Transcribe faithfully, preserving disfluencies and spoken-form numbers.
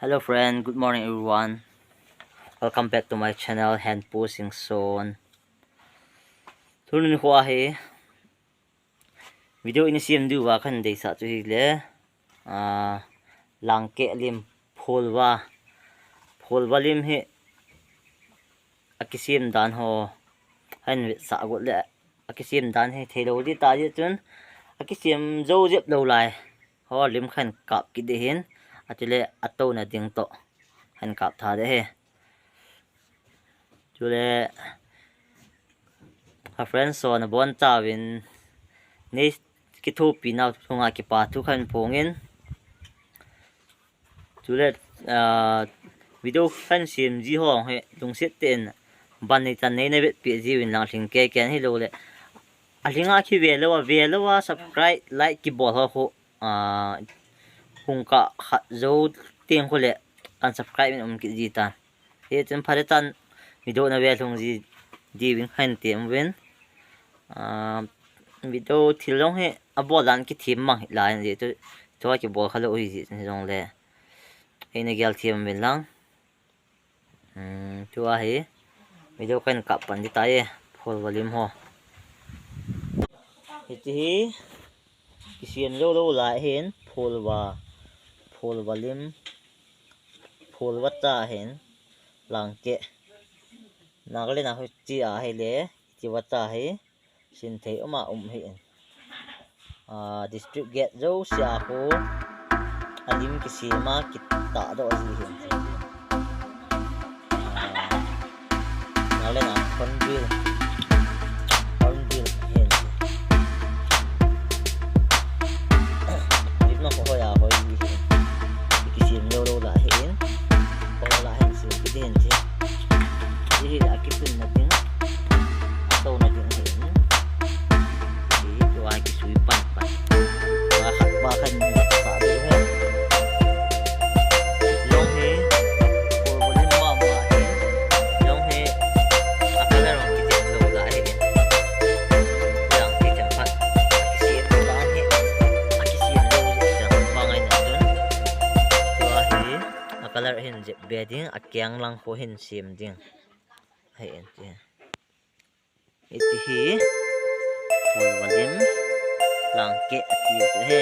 Hello friend, good morning everyone. Welcome back to my channel, Henpu Singson. Tuni nikho hi video in sem diu va kahin deisah chu hile, ah, langkeh lim, pholva, pholva lim hi akisem dan ho kahin vetsah got le, akisem dan hi theilou ding ta jeh chun, akisem jou jep lou lai ho lim kahin kap kit ding ahin, atile atouna ding toh kahin kap tha ding ahi. Chule, a friends ho nabonchauvin nei kithopi nau chunga kipa thu kahin phongin. Chule, ah, video kahin sem ji ho hi lungset tah in ban neichan neina vetpeh jiuvin lang, alhing kei ken hilou le, alhinga kive lou a, ve lou a subscribe, like kibol ho khu, ah, hung kah khat jou teng khu le unsubscribe in um kit ji tan. Hichun phatechan video nave lhung ji diuvin kahin tem uvin. Ah, video thil jong hi abol dan kithem mang hilai in, jeh chu, tua kibol khalou hi jeh chun hijongle eina gel them uvin lang. Hmm, tua hi video kahin kap pan ding tai, pholva lim ho. Hiti hi kisem jou lou lai hin pholva, pholva lim, pholva cha hin langkeh. Nagaland a hitia hile, hiti va cha hi sem thei um a um ahin. Ah, district gate jouse a khu alim kisem a kitahdoh ji ahin. Ah, Nagaland a Hornbill, Hornbill ahin. Alim na khu hoi a hoi ji ahin. Kisem jou lou lai hin, khola hin sem kit ding ahin. Hiche hi akitunna ding, atouna ding ahin. Hiche hi tua kisui pan pan. Tua khat pa khan sa ding ahi. Jong hi, pholva lim mama ahi. Jong hi, a color jong kijep lou lai ahi. Jong hi jong khat, akisem dan hi, akisem lou jong khat pa ngai na chun. Tua hi, a color hin jep be ding, akeng lang khu hin sem ding. Ahin ti. Hiti hi pholva lim, langkeh atiu chu ahi.